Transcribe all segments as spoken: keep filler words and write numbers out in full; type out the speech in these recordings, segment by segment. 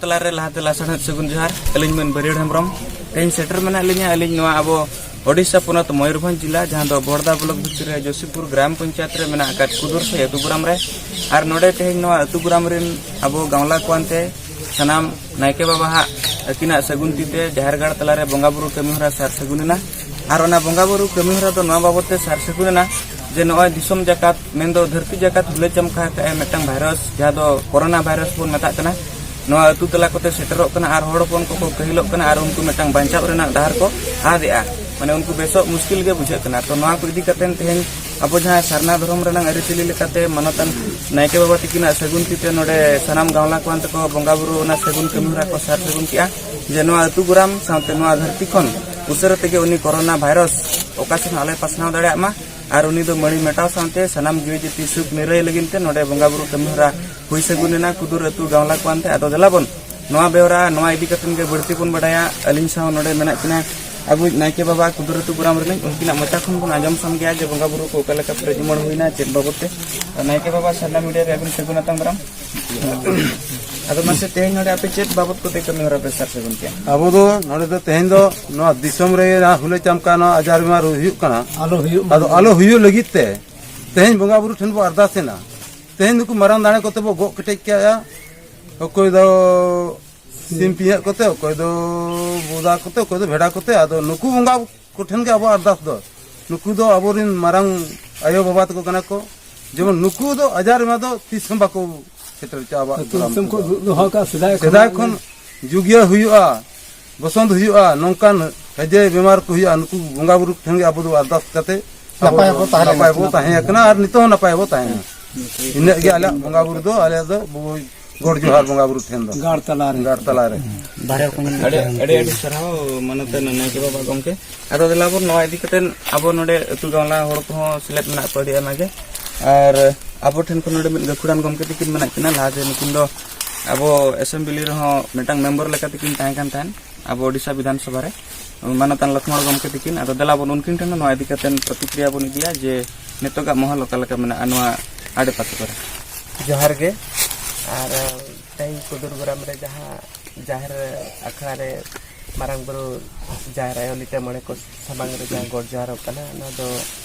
ᱛᱟᱞᱟᱨᱮ ᱞᱟᱦᱟᱛᱮ ᱞᱟᱥᱟᱲᱦᱮᱫ ᱥᱟᱹᱜᱩᱱ ᱡᱚᱦᱟᱨ᱾ ᱟᱹᱞᱤᱧ ᱢᱟᱹᱱ ᱵᱟᱹᱨᱤᱭᱟᱹᱲ ᱦᱮᱢᱵᱨᱚᱢ᱾ ᱛᱮᱦᱮᱧ ᱥᱮᱴᱮᱨ ᱢᱮᱱᱟᱜ ᱞᱤᱧᱟ ᱟᱹᱞᱤᱧ ᱱᱚᱣᱟ ᱟᱵᱚ ᱳᱰᱤᱥᱟ ᱯᱚᱱᱚᱛ ᱢᱚᱭᱩᱨᱵᱷᱚᱸᱡᱽ ᱡᱤᱞᱟ, ᱡᱟᱦᱟᱸ ᱫᱚ ᱵᱚᱲᱫᱟ ᱵᱞᱚᱠ ᱵᱷᱤᱛᱨᱤ ᱨᱮ ᱡᱳᱥᱤᱯᱩᱨ ᱜᱨᱟᱢ ᱯᱚᱧᱪᱟᱭᱮᱛ ᱨᱮ ᱢᱮᱱᱟᱜ ᱟᱠᱟᱫ ᱠᱩᱫᱩᱨ ᱥᱟᱹᱭ ᱟᱹᱛᱩ ᱜᱨᱟᱢ ᱨᱮ᱾ ᱟᱨ ᱱᱚᱰᱮ ᱛᱮᱦᱮᱧ ᱱᱚᱣᱟ ᱟᱹᱛᱩ ᱜᱨᱟᱢ ᱨᱮᱱ ᱟᱵᱚ ᱜᱟᱶᱞᱟ ᱠᱚᱣᱟᱱ ᱛᱮ ᱥᱟᱱᱟᱢ ᱱᱟᱭᱠᱮ ᱵᱟᱵᱟ ᱦᱟᱜ ᱟᱹᱠᱤᱱᱟᱜ ᱥᱟᱹᱜᱩᱱ ᱛᱤ ᱛᱮ ᱡᱟᱦᱮᱨ ᱜᱟᱲ ᱛᱟᱞᱟᱨᱮ ᱵᱚᱸᱜᱟ ᱵᱩᱨᱩ ᱠᱟᱹᱢᱤ ᱦᱚᱨᱟ ᱥᱟᱨ ᱥᱟᱹᱜᱩᱱ ᱮᱱᱟ᱾ ᱟᱨ ᱚᱱᱟ ᱵᱚᱸᱜᱟ ᱵᱩᱨᱩ ᱠᱟᱹᱢᱤ ᱦᱚᱨᱟ ᱫᱚ ᱱᱚᱣᱟ ᱵᱟᱵᱚᱛ ᱛᱮ ᱥᱟᱨ ᱥᱟᱹᱜᱩᱱ ᱮᱱᱟ ᱡᱮ ᱱᱚᱜᱼᱚᱭ ᱫᱤᱥᱚᱢ ᱡᱟᱠᱟᱛ, ᱢᱮᱱᱫᱚ ᱫᱷᱟᱹᱨᱛᱤ ᱡᱟᱠᱟᱛ ᱦᱩᱞᱟᱹ ᱪᱟᱢᱠᱟ ᱟᱠᱟᱫ ᱟᱭ ᱢᱤᱫᱴᱟᱝ ᱵᱷᱟᱭᱨᱟᱥ, ᱡᱟᱦᱟᱸ ᱫᱚ ᱠᱳᱨᱳᱱᱟ ᱵᱷᱟᱭᱨᱟᱥ ᱵᱚᱱ ᱢᱮᱛᱟᱜ ᱠᱟᱱᱟ᱾ ᱱᱚᱣᱟ ᱟᱹᱛᱩ ᱛᱟᱞᱟ ᱠᱚᱛᱮ ᱥᱮᱴᱮᱨᱚᱜ ᱠᱟᱱᱟ ᱟᱨ ᱦᱚᱲ ᱦᱚᱯᱚᱱ ᱠᱚᱠᱚ ᱠᱟᱹᱦᱤᱞᱚᱜ ᱠᱟᱱᱟ ᱟᱨ ᱩᱱᱠᱩ ᱢᱤᱫᱴᱟᱝ ᱵᱟᱧᱪᱟᱣ ᱨᱮᱱᱟᱜ ᱰᱟᱦᱟᱨ ᱠᱚ ᱟᱫ ᱮᱜᱼᱟ᱾ ᱢᱟᱱᱮ ᱩᱱᱠᱩ ᱵᱮᱥᱚᱜ ᱢᱩᱥᱠᱤᱞ ᱜᱮ ᱵᱩᱡᱷᱟᱹᱜ ᱠᱟᱱᱟ᱾ ᱛᱚ ᱱᱚᱣᱟ ᱠᱚ ᱤᱫᱤ ᱠᱟᱛᱮ ᱛᱮᱦᱮᱧ ᱟᱵᱚ ᱡᱟᱦᱟᱸ ᱥᱟᱨᱱᱟ ᱫᱷᱚᱨᱚᱢ ᱨᱮᱱᱟᱜ ᱟᱹᱨᱤᱪᱟᱹᱞᱤ ᱞᱮᱠᱟᱛᱮ ᱢᱟᱱᱚᱛᱟᱱ ᱱᱟᱭᱠᱮ ᱵᱟᱵᱟ ᱛᱤᱠᱤᱱᱟᱜ ᱥᱟᱹᱜᱩᱱ ᱛᱤ ᱛᱮ ᱱᱚᱰᱮ ᱥᱟᱱᱟᱢ ᱜᱟᱶᱞᱟ ᱠᱚᱣᱟᱱ ᱛᱮᱠᱚ ᱵᱚᱸᱜᱟ ᱵᱩᱨᱩ ᱚᱱᱟ ᱥᱟᱹᱜᱩᱱ ᱠᱟᱹᱢᱤ ᱦᱚᱨᱟ ᱠᱚ ᱥᱟᱨ ᱥᱟᱹᱜᱩᱱ ᱠᱮᱜᱼᱟ ᱡᱮ ᱱᱚᱣᱟ ᱟᱹᱛᱩ ᱜᱚᱨᱟᱢ ᱥᱟᱶᱛᱮ ᱱᱚᱣᱟ ᱫᱷᱟᱹᱨᱛᱤ ᱠᱷᱚᱱ ᱩᱥᱟᱹᱨᱟ ᱛᱮᱜᱮ ᱩᱱᱤ ᱠᱳᱨᱳᱱᱟ ᱵᱷᱟᱭᱨᱟᱥ ᱚᱠᱟ ᱥᱮᱫ ᱦᱚᱸ ᱟᱞᱚᱭ ᱯᱟᱥᱱᱟᱣ ᱫᱟᱲᱮᱭᱟᱜ ᱢᱟ᱾ ᱟᱨ ᱩᱱᱤ ᱫᱚ ᱢᱟᱹᱲᱤ ᱢᱮᱴᱟᱣ ᱥᱟᱶᱛᱮ ᱥᱟᱱᱟᱢ ᱡᱤᱣᱤ ᱡᱟᱹᱛᱤ ᱥᱩᱠ ᱱᱤᱨᱟᱹᱭ ᱞᱟᱹᱜᱤᱫ ᱛᱮ ᱱᱚᱰᱮ ᱵᱚᱸᱜᱟ ᱵᱩᱨᱩ ᱠᱟᱹᱢᱤ ᱦᱚᱨᱟ ᱦᱩᱭ ᱥᱟᱹᱜᱩᱱ ᱮᱱᱟ ᱠᱩᱫᱩᱨ ᱟᱹᱛᱩ ᱜᱟᱶᱞᱟ ᱠᱚᱣᱟᱱ ᱛᱮ᱾ ᱟᱫᱚ ᱫᱮᱞᱟ ᱵᱚᱱ ᱱᱚᱣᱟ ᱵᱮᱣᱨᱟ, ᱱᱚᱣᱟ ᱤᱫᱤ ᱠᱟᱛᱮ ᱜᱮ ᱵᱟᱹᱲᱛᱤ ᱵᱚᱱ ᱵᱟᱰᱟᱭᱟ᱾ ᱟᱹᱞᱤᱧ ᱥᱟᱶ ᱱᱚᱰᱮ ᱢᱮᱱᱟᱜ ᱠᱤᱱᱟ ᱟᱵᱚᱭᱤᱡ ᱱᱟᱭᱠᱮ ᱵᱟᱵᱟ ᱠᱩᱫᱩᱨ ᱟᱹᱛᱩ ᱜᱚᱨᱟᱢ ᱨᱤᱱᱤᱡ, ᱩᱱᱠᱤᱱᱟᱜ ᱢᱚᱪᱟ ᱠᱷᱚᱱ ᱵᱚᱱ ᱟᱸᱡᱚᱢ ᱥᱟᱢᱜᱮᱭᱟ ᱡᱮ ᱵᱚᱸᱜᱟ ᱵᱩᱨᱩ ᱠᱚ ᱚᱠᱟ ᱞᱮᱠᱟ ᱯᱮᱨᱮᱡ ᱩᱢᱟᱹᱲ ᱦᱩᱭᱱᱟ, ᱪᱮᱫ ᱵᱟᱵᱚᱛ ᱛᱮ᱾ ᱱᱟᱭᱠᱮ ᱵᱟᱵᱟ, ᱥᱟᱨᱱᱟ ᱢᱤᱰᱤᱭᱟ ᱨᱮ ᱟᱹᱵᱤᱱ ᱥᱟᱹᱜᱩᱱ ᱟᱛᱟᱝ ᱫᱟᱨᱟᱢ᱾ ᱟᱫᱚ ᱢᱟᱥᱮ ᱛᱮᱦᱮᱧ ᱱᱚᱰᱮ ᱟᱯᱮ ᱪᱮᱫ ᱵᱟᱵᱚᱛ ᱠᱚᱛᱮ ᱠᱟᱹᱢᱤ ᱦᱚᱨᱟ ᱯᱮ ᱥᱟᱨ ᱥᱟᱹᱜᱩᱱ ᱠᱮᱜᱼᱟ? ᱟᱵᱚ ᱫᱚ ᱱᱚᱰᱮ ᱫᱚ ᱛᱮᱦᱮᱧ ᱫᱚ ᱱᱚᱣᱟ ᱫᱤᱥᱚᱢ ᱨᱮ ᱡᱟᱦᱟᱸ ᱦᱩᱞᱟᱹ ᱪᱟᱢᱠᱟ ᱱᱚᱣᱟ ᱟᱡᱟᱨ ᱵᱤᱢᱟᱨ ᱦᱩᱭᱩᱜ ᱠᱟᱱᱟ, ᱟᱞᱚ ᱦᱩᱭᱩᱜ ᱢᱟ᱾ ᱟᱫᱚ ᱟᱞᱚ ᱦᱩᱭᱩᱜ ᱞᱟᱹᱜᱤᱫ ᱛᱮ ᱛᱮᱦᱮᱧ ᱵᱚᱸᱜᱟ ᱵᱩᱨᱩ ᱴᱷᱮᱱ ᱵᱚ ᱟᱨᱫᱟᱥ ᱮᱱᱟ᱾ ᱛᱮᱦᱮᱧ ᱱᱩᱠᱩ ᱢᱟᱨᱟᱝ ᱫᱟᱲᱮ ᱠᱚᱛᱮ ᱵᱚ ᱜᱚᱜ ᱠᱮᱴᱮᱡ ᱠᱮᱜᱼᱟ᱾ ᱚᱠᱚᱭ ᱫᱚ ᱥᱤᱢ ᱯᱤᱭᱟᱹᱜ ᱠᱚᱛᱮ, ᱚᱠᱚᱭ ᱫᱚ ᱵᱚᱫᱟ ᱠᱚᱛᱮ, ᱚᱠᱚᱭ ᱫᱚ ᱵᱷᱮᱰᱟ ᱠᱚᱛᱮ᱾ ᱟᱫᱚ ᱱᱩᱠᱩ ᱵᱚᱸᱜᱟ ᱠᱚᱴᱷᱮᱱ ᱜᱮ ᱟᱵᱚ ᱟᱨᱫᱟᱥ ᱫᱚ᱾ ᱱᱩᱠᱩ ᱫᱚ ᱟᱵᱚᱨᱮᱱ ᱢᱟᱨᱟᱝ ᱟᱭᱳ ᱵᱟᱵᱟ ᱛᱟᱠᱚ ᱠᱟᱱᱟ ᱠᱚ᱾ ᱡᱮᱢᱚᱱ ᱱᱩᱠᱩ ᱫᱚ ᱟᱡᱟᱨ ᱵᱤᱢᱟᱨ ᱫᱚ ᱛᱤᱥ ᱦᱚᱸ ᱵᱟᱠᱚ ᱥᱮᱴᱮᱨ ᱦᱚᱪᱚ ᱟᱵᱚᱣᱟᱜ ᱟᱹᱛᱩ ᱫᱷᱚᱨᱚᱢ ᱫᱤᱥᱚᱢ ᱠᱚ ᱛᱮᱫᱚ᱾ ᱫᱩᱜ ᱫᱚᱦᱚ ᱠᱟᱜᱼᱟ ᱥᱮᱫᱟᱭ ᱥᱮᱫᱟᱭ ᱠᱷᱚᱱᱟᱜ ᱠᱷᱚᱱ ᱜᱮ᱾ ᱡᱩᱜᱤᱭᱟᱹ ᱦᱩᱭᱩᱜᱼᱟ, ᱵᱚᱥᱚᱱᱛ ᱦᱩᱭᱩᱜᱼᱟ, ᱱᱚᱝᱠᱟᱱ ᱦᱮᱡᱮ ᱵᱤᱢᱟᱨ ᱠᱚ ᱦᱩᱭᱩᱜᱼᱟ, ᱱᱩᱠᱩ ᱵᱚᱸᱜᱟ ᱵᱩᱨᱩ ᱴᱷᱮᱱ ᱜᱮ ᱟᱵᱚ ᱫᱚ ᱟᱨᱫᱟᱥ ᱠᱟᱛᱮ ᱟᱵᱚ ᱱᱟᱯᱟᱭ ᱵᱚ ᱛᱟᱦᱮᱸ ᱱᱟᱯᱟᱭ ᱞᱮᱱᱟ᱾ ᱵᱚ ᱛᱟᱦᱮᱸ ᱠᱟᱱᱟ ᱟᱨ ᱱᱤᱛᱚᱜ ᱦᱚᱸ ᱱᱟᱯᱟᱭ ᱵᱚ ᱛᱟᱦᱮᱱᱟ᱾ ᱤᱱᱟᱹᱜ ᱜᱮ ᱟᱞᱮᱭᱟᱜ ᱵᱚᱸᱜᱟ ᱵᱩᱨᱩ ᱫᱚ, ᱟᱞᱮ ᱫᱚ ᱵᱚ ᱜᱚᱰ ᱡᱚᱦᱟᱨ ᱵᱚᱸᱜᱟ ᱵᱩᱨᱩ ᱴᱷᱮᱱ ᱫᱚ᱾ ᱜᱟᱲ ᱛᱟᱞᱟᱨᱮ᱾ ᱜᱟᱲ ᱛᱟᱞᱟᱨᱮ᱾ ᱵᱟᱨᱦᱮ ᱠᱷᱚᱱ ᱟᱹᱰᱤ, ᱟᱹᱰᱤ, ᱟᱹᱰᱤ ᱥᱟᱨᱦᱟᱣ ᱢᱟᱱᱚᱛᱟᱱ ᱱᱟᱭᱠᱮ ᱵᱟᱵᱟ ᱜᱚᱢᱠᱮ᱾ ᱟᱫᱚ ᱫᱮᱞᱟ ᱵᱚᱱ ᱱᱚᱣᱟ ᱤᱫᱤ ᱠᱟᱛᱮ ᱟᱵᱚ ᱱᱚᱰᱮ ᱟᱹᱛᱩ ᱜᱟᱶᱞᱟ ᱦᱚᱲ ᱠᱚᱦᱚᱸ ᱥᱮᱞᱮᱫ ᱢᱮᱱᱟᱜ ᱠᱚᱣᱟ ᱟᱹᱰᱤ ᱟᱭᱢᱟ ᱜᱮ᱾ ᱟᱨ ᱟᱵᱚ ᱴᱷᱮᱱ ᱠᱷᱚᱱ ᱱᱚᱰᱮ ᱢᱤᱫ ᱜᱟᱹᱠᱷᱩᱲᱟᱱ ᱜᱚᱢᱠᱮ ᱛᱤᱠᱤᱱ ᱢᱮᱱᱟᱜ ᱠᱤᱱᱟ᱾ ᱞᱟᱦᱟᱛᱮ ᱱᱩᱠᱤᱱ ᱫᱚ ᱟᱵᱚ ᱮᱥᱮᱢᱵᱞᱤ ᱨᱮᱦᱚᱸ ᱢᱤᱫᱴᱟᱝ ᱢᱮᱢᱵᱚᱨ ᱞᱮᱠᱟ ᱛᱮᱠᱤᱱ ᱛᱟᱦᱮᱸ ᱠᱟᱱ ᱛᱟᱦᱮᱸᱫ ᱟᱵᱚ ᱳᱰᱤᱥᱟ ᱵᱤᱫᱷᱟᱱ ᱥᱚᱵᱷᱟ ᱨᱮ᱾ ᱢᱟᱱᱚᱛᱟᱱ ᱞᱚᱠᱷᱢᱚᱬ ᱜᱚᱢᱠᱮ ᱛᱤᱠᱤᱱ᱾ ᱟᱫᱚ ᱫᱮᱞᱟ ᱵᱚᱱ ᱩᱱᱠᱤᱱ ᱴᱷᱮᱱ ᱦᱚᱸ ᱱᱚᱣᱟ ᱤᱫᱤ ᱠᱟᱛᱮ ᱯᱨᱚᱛᱤᱠᱨᱤᱭᱟ ᱵᱚᱱ ᱤᱫᱤᱭᱟ ᱡᱮ ᱱᱤᱛᱚᱜᱟᱜ ᱢᱚᱦᱚᱞ ᱚᱠᱟ ᱞᱮᱠᱟ ᱢᱮᱱᱟᱜᱼᱟ ᱱᱚᱣᱟ ᱟᱰᱮ ᱯᱟᱥᱮ ᱠᱚᱨᱮ᱾ ᱡᱚᱦᱟᱨ ᱜᱮ᱾ ᱟᱨ ᱛᱮᱦᱮᱧ ᱠᱩᱫᱩᱨ ᱜᱚᱨᱟᱢ ᱨᱮ ᱡᱟᱦᱟᱸ ᱡᱟᱦᱮᱨ ᱟᱠᱷᱲᱟ ᱨᱮ ᱢᱟᱨᱟᱝ ᱵᱩᱨᱩ, ᱡᱟᱦᱮᱨ ᱟᱭᱳ, ᱞᱤᱴᱟᱹ ᱢᱚᱬᱮ ᱠᱚ ᱥᱟᱢᱟᱝ ᱨᱮ ᱡᱟᱦᱟᱸ ᱜᱚᱰ ᱡᱚᱦᱟᱨᱚᱜ ᱠᱟᱱᱟ, ᱚᱱᱟ ᱫᱚ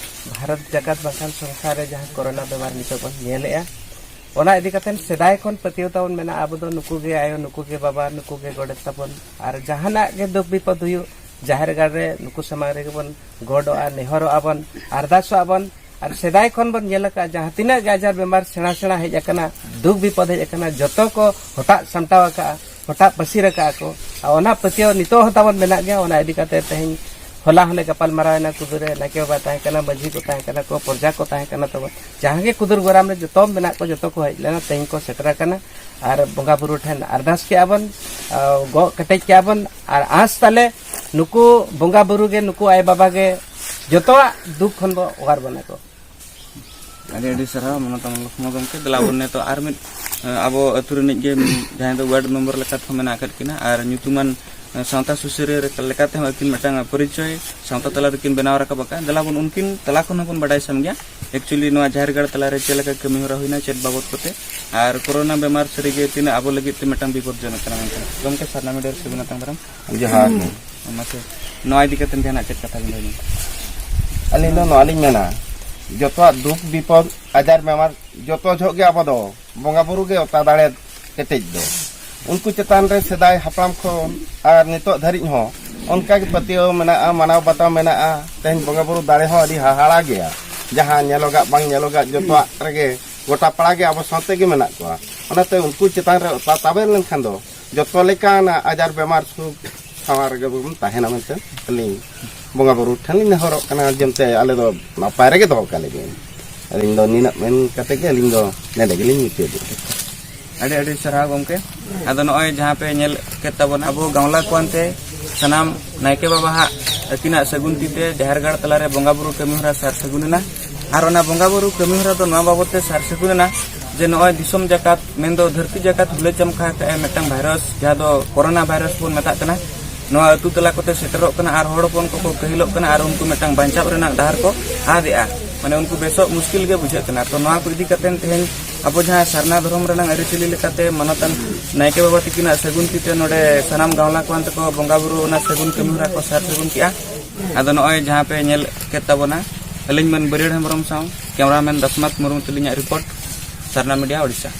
ᱵᱷᱟᱨᱚᱛ ᱡᱟᱠᱟᱛ ᱵᱟᱝᱠᱷᱟᱱ ᱥᱚᱝᱥᱟᱨ ᱨᱮ ᱡᱟᱦᱟᱸ ᱠᱳᱨᱳᱱᱟ ᱵᱮᱢᱟᱨ ᱱᱤᱛᱚᱜ ᱵᱚᱱ ᱧᱮᱞᱮᱜᱼᱟ, ᱚᱱᱟ ᱤᱫᱤ ᱠᱟᱛᱮ ᱥᱮᱫᱟᱭ ᱠᱷᱚᱱ ᱯᱟᱹᱛᱭᱟᱹᱣ ᱛᱟᱵᱚᱱ ᱢᱮᱱᱟᱜᱼᱟ, ᱟᱵᱚ ᱫᱚ ᱱᱩᱠᱩ ᱜᱮ ᱟᱭᱳ, ᱱᱩᱠᱩ ᱜᱮ ᱵᱟᱵᱟ, ᱱᱩᱠᱩ ᱜᱮ ᱜᱚᱰᱮᱛ ᱛᱟᱵᱚᱱ᱾ ᱟᱨ ᱡᱟᱦᱟᱱᱟᱜ ᱜᱮ ᱫᱩᱠ ᱵᱤᱯᱚᱫ ᱦᱩᱭᱩᱜ, ᱡᱟᱦᱮᱨ ᱜᱟᱲ ᱨᱮ ᱱᱩᱠᱩ ᱥᱟᱢᱟᱝ ᱨᱮᱜᱮ ᱵᱚᱱ ᱜᱚᱰᱚᱜᱼᱟ, ᱱᱮᱦᱚᱨᱚᱜᱼᱟ ᱵᱚᱱ, ᱟᱨᱫᱟᱥᱚᱜᱼᱟ ᱵᱚᱱ᱾ ᱟᱨ ᱥᱮᱫᱟᱭ ᱠᱷᱚᱱ ᱵᱚᱱ ᱧᱮᱞ ᱟᱠᱟᱫᱼᱟ, ᱡᱟᱦᱟᱸ ᱛᱤᱱᱟᱹᱜ ᱜᱮ ᱟᱡᱟᱨ ᱵᱮᱢᱟᱨ ᱥᱮᱬᱟ ᱥᱮᱬᱟ ᱦᱮᱡ ᱟᱠᱟᱱᱟ, ᱫᱩᱠ ᱵᱤᱯᱚᱫ ᱦᱮᱡ ᱟᱠᱟᱱᱟ, ᱡᱚᱛᱚ ᱠᱚ ᱦᱚᱴᱟᱜ ᱥᱟᱢᱴᱟᱣ ᱟᱠᱟᱫᱼᱟ, ᱦᱚᱴᱟᱜ ᱯᱟᱹᱥᱤᱨ ᱟᱠᱟᱫᱼᱟ ᱠᱚ᱾ ᱟᱨ ᱚᱱᱟ ᱯᱟᱹᱛᱭᱟᱹᱣ ᱱᱤᱛᱚᱜ ᱦᱚᱸ ᱛᱟᱵᱚᱱ ᱢᱮᱱᱟᱜ ᱜᱮᱭᱟ᱾ ᱚᱱᱟ ᱤᱫᱤ ᱠᱟᱛᱮ ᱛᱮᱦᱮᱧ, ᱦᱚᱞᱟ ᱦᱚᱸᱞᱮ ᱜᱟᱯᱟᱞ ᱢᱟᱨᱟᱣ ᱮᱱᱟ, ᱠᱩᱫᱩ ᱨᱮ ᱱᱟᱭᱠᱮ ᱵᱟᱵᱟ ᱛᱟᱦᱮᱸ ᱠᱟᱱᱟ, ᱢᱟᱹᱡᱷᱤ ᱠᱚ ᱛᱟᱦᱮᱸ ᱠᱟᱱᱟ ᱠᱚ, ᱯᱨᱚᱡᱟ ᱠᱚ ᱛᱟᱦᱮᱸ ᱠᱟᱱᱟ ᱛᱟᱵᱚᱱ, ᱡᱟᱦᱟᱸ ᱜᱮ ᱠᱩᱫᱩᱨ ᱜᱚᱨᱟᱢ ᱨᱮ ᱡᱚᱛᱚ ᱢᱮᱱᱟᱜ ᱠᱚ, ᱡᱚᱛᱚ ᱠᱚ ᱦᱮᱡ ᱞᱮᱱᱟ, ᱛᱮᱦᱮᱧ ᱠᱚ ᱥᱮᱴᱮᱨ ᱟᱠᱟᱱᱟ᱾ ᱟᱨ ᱵᱚᱸᱜᱟ ᱵᱩᱨᱩ ᱴᱷᱮᱱ ᱟᱨᱫᱟᱥ ᱠᱮᱜᱼᱟ ᱵᱚᱱ, ᱟᱨ ᱜᱚᱜ ᱠᱮᱴᱮᱡ ᱠᱮᱜᱼᱟ ᱵᱚᱱ, ᱟᱨ ᱟᱸᱥ ᱛᱟᱞᱮ ᱱᱩᱠᱩ ᱵᱚᱸᱜᱟ ᱵᱩᱨᱩ ᱜᱮ, ᱱᱩᱠᱩ ᱟᱭᱳ ᱵᱟᱵᱟ ᱜᱮ ᱡᱚᱛᱚᱣᱟᱜ ᱫᱩᱠ ᱠᱷᱚᱱ ᱵᱚ ᱚᱣᱟᱨ ᱵᱚᱱᱟ ᱠᱚ᱾ ᱟᱹᱰᱤ ᱟᱹᱰᱤ ᱥᱟᱨᱦᱟᱣ ᱢᱟᱱᱚᱛᱟᱱ ᱞᱚᱠᱷᱢᱚ ᱜᱚᱢᱠᱮ᱾ ᱫᱮᱞᱟ ᱵᱚᱱ ᱱᱤᱛᱚᱜ ᱟᱨ ᱢᱤᱫ, ᱮ, ᱟᱵᱚ ᱟᱹᱛᱩ ᱨᱤᱱᱤᱡ ᱜᱮ ᱡᱟᱦᱟᱸᱭ ᱫᱚ ᱣᱟᱨᱰ ᱢᱮᱢᱵᱟᱨ ᱞᱮᱠᱟ ᱛᱮᱦᱚᱸ ᱢᱮᱱᱟᱜ ᱟᱠᱟᱫ ᱠᱤᱱᱟ ᱟᱨ ᱧᱩᱛᱩᱢᱟᱱ, ᱮ, ᱥᱟᱶᱛᱟ ᱥᱩᱥᱟᱹᱨᱤᱭᱟᱹ ᱞᱮᱠᱟ ᱛᱮᱦᱚᱸ ᱟᱹᱠᱤᱱ ᱢᱤᱫᱴᱟᱝ ᱯᱚᱨᱤᱪᱚᱭ ᱥᱟᱶᱛᱟ ᱛᱟᱞᱟ ᱨᱮᱠᱤᱱ ᱵᱮᱱᱟᱣ ᱨᱟᱠᱟᱵ ᱟᱠᱟᱫᱼᱟ᱾ ᱫᱮᱞᱟ ᱵᱚᱱ ᱩᱱᱠᱤᱱ ᱛᱟᱞᱟ ᱠᱷᱚᱱ ᱦᱚᱸᱵᱚᱱ ᱵᱟᱰᱟᱭ ᱥᱟᱢ ᱜᱮᱭᱟ᱾ Actually ᱱᱚᱣᱟ ᱡᱟᱦᱮᱨ ᱜᱟᱲ ᱛᱟᱞᱟᱨᱮ ᱪᱮᱫ ᱞᱮᱠᱟ ᱠᱟᱹᱢᱤ ᱦᱚᱨᱟ ᱦᱩᱭᱱᱟ, ᱪᱮᱫ ᱵᱟᱵᱚᱫ ᱠᱚᱛᱮ, ᱟᱨ ᱠᱳᱨᱳᱱᱟ ᱵᱮᱢᱟᱨ ᱥᱟᱹᱨᱤᱜᱮ ᱛᱤᱱᱟᱹᱜ ᱟᱵᱚ ᱞᱟᱹᱜᱤᱫ ᱛᱮ ᱢᱤᱫᱴᱟᱝ ᱵᱤᱯᱚᱫᱡᱚᱱᱚᱠ ᱠᱟᱱᱟ ᱢᱮᱱᱛᱮ᱾ ᱜᱚᱢᱠᱮ, ᱥᱟᱨᱱᱟ ᱢᱤᱰᱤᱭᱟ ᱨᱮ ᱥᱟᱹᱜᱩᱱ ᱟᱛᱟᱝ ᱫᱟᱨᱟᱢ᱾ ᱡᱚᱦᱟᱨ ᱜᱮ᱾ ᱢᱟᱥᱮ, ᱱᱚᱣᱟ ᱤᱫᱤ ᱠᱟᱛᱮ ᱡᱟᱦᱟᱱᱟᱜ ᱪᱮᱫ ᱠᱟᱛᱷᱟ ᱵᱤᱱ ᱞᱟᱹᱭᱟ? ᱟᱹᱞᱤᱧ ᱫᱚ ᱱᱚᱣᱟ ᱞᱤᱧ ᱢᱮᱱᱟ, ᱡᱚᱛᱚᱣᱟᱜ ᱫᱩᱠ ᱵᱤᱯᱚᱫ, ᱟᱡᱟᱨ ᱵᱮᱢᱟᱨ, ᱡᱚᱛᱚ ᱡᱚᱦᱚᱜ ᱜᱮ ᱟᱵᱚ ᱫᱚ ᱵᱚᱸᱜᱟ ᱵᱩᱨᱩ ᱜᱮ ᱚᱛᱟ ᱫᱟᱲᱮ ᱠᱮᱴᱮᱡ ᱫᱚ᱾ ᱩᱱᱠᱩ ᱪᱮᱛᱟᱱ ᱨᱮ ᱥᱮᱫᱟᱭ ᱦᱟᱯᱲᱟᱢ ᱠᱷᱚᱱ ᱟᱨ ᱱᱤᱛᱚᱜ ᱫᱷᱟᱹᱨᱤᱡ ᱦᱚᱸ ᱚᱱᱠᱟ ᱜᱮ ᱯᱟᱹᱛᱭᱟᱹᱣ ᱢᱮᱱᱟᱜᱼᱟ, ᱢᱟᱱᱟᱣ ᱵᱟᱛᱟᱣ ᱢᱮᱱᱟᱜᱼᱟ᱾ ᱛᱮᱦᱮᱧ ᱵᱚᱸᱜᱟ ᱵᱩᱨᱩ ᱫᱟᱲᱮ ᱦᱚᱸ ᱟᱹᱰᱤ ᱦᱟᱦᱟᱲᱟ ᱜᱮᱭᱟ, ᱡᱟᱦᱟᱸ ᱧᱮᱞᱚᱜᱟᱜ ᱵᱟᱝ ᱧᱮᱞᱚᱜᱟᱜ ᱡᱚᱛᱚᱣᱟᱜ ᱨᱮᱜᱮ ᱜᱚᱴᱟ ᱯᱟᱲᱟ ᱜᱮ ᱟᱵᱚ ᱥᱟᱶᱛᱮ ᱜᱮ ᱢᱮᱱᱟᱜ ᱠᱚᱣᱟ᱾ ᱚᱱᱟᱛᱮ ᱩᱱᱠᱩ ᱪᱮᱛᱟᱱ ᱨᱮ ᱚᱛᱟ ᱛᱟᱵᱮᱨ ᱞᱮᱱᱠᱷᱟᱱ ᱫᱚ ᱡᱚᱛᱚ ᱞᱮᱠᱟᱱᱟᱜ ᱟᱡᱟᱨ ᱵᱮᱢᱟᱨ ᱥᱩᱠ ᱥᱟᱶᱟᱨ ᱨᱮᱜᱮ ᱵᱚᱱ ᱛᱟᱦᱮᱱᱟ ᱢᱮᱱᱛᱮ ᱟᱹᱞᱤᱧ ᱵᱚᱸᱜᱟ ᱵᱩᱨᱩ ᱴᱷᱮᱱ ᱞᱤᱧ ᱱᱮᱦᱚᱨᱚᱜ ᱠᱟᱱᱟ, ᱡᱮᱢᱛᱮ ᱟᱞᱮ ᱫᱚ ᱱᱟᱯᱟᱭ ᱨᱮᱜᱮ ᱫᱚᱦᱚ ᱠᱟᱞᱮ ᱵᱤᱱ᱾ ᱟᱹᱞᱤᱧ ᱫᱚ ᱱᱤᱱᱟᱹᱜ ᱢᱮᱱ ᱠᱟᱛᱮ ᱜᱮ ᱟᱹᱞᱤᱧ ᱫᱚ ᱱᱚᱰᱮ ᱜᱮᱞᱤᱧ ᱢᱩᱪᱟᱹᱫᱮᱫᱼᱟ᱾ ᱟᱹᱰᱤ ᱟᱹᱰᱤ ᱥᱟᱨᱦᱟᱣ ᱜᱚᱢᱠᱮ᱾ ᱟᱫᱚ ᱱᱚᱜᱼᱚᱭ ᱡᱟᱦᱟᱸ ᱯᱮ ᱧᱮᱞ ᱠᱮᱫ ᱛᱟᱵᱚᱱᱟ, ᱟᱵᱚ ᱜᱟᱶᱞᱟ ᱠᱚᱣᱟᱱ ᱛᱮ ᱥᱟᱱᱟᱢ ᱱᱟᱭᱠᱮ ᱵᱟᱵᱟ ᱦᱟᱜ ᱟᱹᱠᱤᱱᱟᱜ ᱥᱟᱹᱜᱩᱱ ᱛᱤ ᱛᱮ ᱡᱟᱦᱮᱨ ᱜᱟᱲ ᱛᱟᱞᱟᱨᱮ ᱵᱚᱸᱜᱟ ᱵᱩᱨᱩ ᱠᱟᱹᱢᱤ ᱦᱚᱨᱟ ᱥᱟᱨ ᱥᱟᱹᱜᱩᱱ ᱮᱱᱟ᱾ ᱟᱨ ᱚᱱᱟ ᱵᱚᱸᱜᱟ ᱵᱩᱨᱩ ᱠᱟᱹᱢᱤ ᱦᱚᱨᱟ ᱫᱚ ᱱᱚᱣᱟ ᱵᱟᱵᱚᱛ ᱛᱮ ᱥᱟᱨ ᱥᱟᱹᱜᱩᱱ ᱮᱱᱟ ᱡᱮ ᱱᱚᱜᱼᱚᱭ ᱫᱤᱥᱚᱢ ᱡᱟᱠᱟᱛ, ᱢᱮᱱᱫᱚ ᱫᱷᱟᱹᱨᱛᱤ ᱡᱟᱠᱟᱛ ᱦᱩᱞᱟᱹ ᱪᱟᱢᱠᱷᱟ ᱟᱠᱟᱫ ᱟᱭ ᱢᱤᱫᱴᱟᱝ ᱵᱷᱟᱭᱨᱟᱥ, ᱡᱟᱦᱟᱸ ᱫᱚ ᱠᱳᱨᱳᱱᱟ ᱵᱷᱟᱭᱨᱟᱥ ᱵᱚᱱ ᱢᱮᱛᱟᱜ ᱠᱟᱱᱟ᱾ ᱱᱚᱣᱟ ᱟᱹᱛᱩ ᱛᱟᱞᱟ ᱠᱚᱛᱮ ᱥᱮᱴᱮᱨᱚᱜ ᱠᱟᱱᱟ ᱟᱨ ᱦᱚᱲ ᱦᱚᱯᱚᱱ ᱠᱚᱠᱚ ᱠᱟᱹᱦᱤᱞᱚᱜ ᱠᱟᱱᱟ ᱟᱨ ᱩᱱᱠᱩ ᱢᱤᱫᱴᱟᱝ ᱵᱟᱧᱪᱟᱣ ᱨᱮᱱᱟᱜ ᱰᱟᱦᱟᱨ ᱠᱚ ᱟᱫ ᱮᱜᱼᱟ᱾ ᱢᱟᱱᱮ ᱩᱱᱠᱩ ᱵᱮᱥᱚᱜ ᱢᱩᱥᱠᱤᱞ ᱜᱮ ᱵᱩᱡᱷᱟᱹᱜ ᱠᱟᱱᱟ᱾ ᱛᱚ ᱱᱚᱣᱟ ᱠᱚ ᱤᱫᱤ ᱠᱟᱛᱮ ᱛᱮᱦᱮᱧ ᱟᱵᱚ ᱡᱟᱦᱟᱸ ᱥᱟᱨᱱᱟ ᱫᱷᱚᱨᱚᱢ ᱨᱮᱱᱟᱜ ᱟᱹᱨᱤᱪᱟᱹᱞᱤ ᱞᱮᱠᱟᱛᱮ ᱢᱟᱱᱚᱛᱟᱱ ᱱᱟᱭᱠᱮ ᱵᱟᱵᱟ ᱛᱤᱠᱤᱱᱟᱜ ᱥᱟᱹᱜᱩᱱ ᱛᱤ ᱛᱮ ᱱᱚᱰᱮ ᱥᱟᱱᱟᱢ ᱜᱟᱶᱞᱟ ᱠᱚᱣᱟᱱ ᱛᱮᱠᱚ ᱵᱚᱸᱜᱟ ᱵᱩᱨᱩ ᱚᱱᱟ ᱥᱟᱹᱜᱩᱱ ᱠᱟᱹᱢᱤ ᱦᱚᱨᱟ ᱠᱚ ᱥᱟᱨ ᱥᱟᱹᱜᱩᱱ ᱠᱮᱜᱼᱟ᱾ ᱟᱫᱚ ᱱᱚᱜᱼᱚᱭ ᱡᱟᱦᱟᱸ ᱯᱮ ᱧᱮᱞ ᱠᱮᱫ ᱛᱟᱵᱚᱱᱟ, ᱟᱹᱞᱤᱧ ᱢᱟᱹᱱ ᱵᱟᱹᱨᱤᱭᱟᱹᱲ ᱦᱮᱢᱵᱨᱚᱢ ᱥᱟᱶ ᱠᱮᱢᱨᱟᱢᱮᱱ ᱫᱟᱥᱢᱟᱛ ᱢᱩᱨᱢᱩ ᱛᱟᱹᱞᱤᱧᱟᱜ ᱨᱤᱯᱳᱨᱴ, ᱥᱟᱨᱱᱟ ᱢᱤᱰᱤᱭᱟ, ᱳᱰᱤᱥᱟ᱾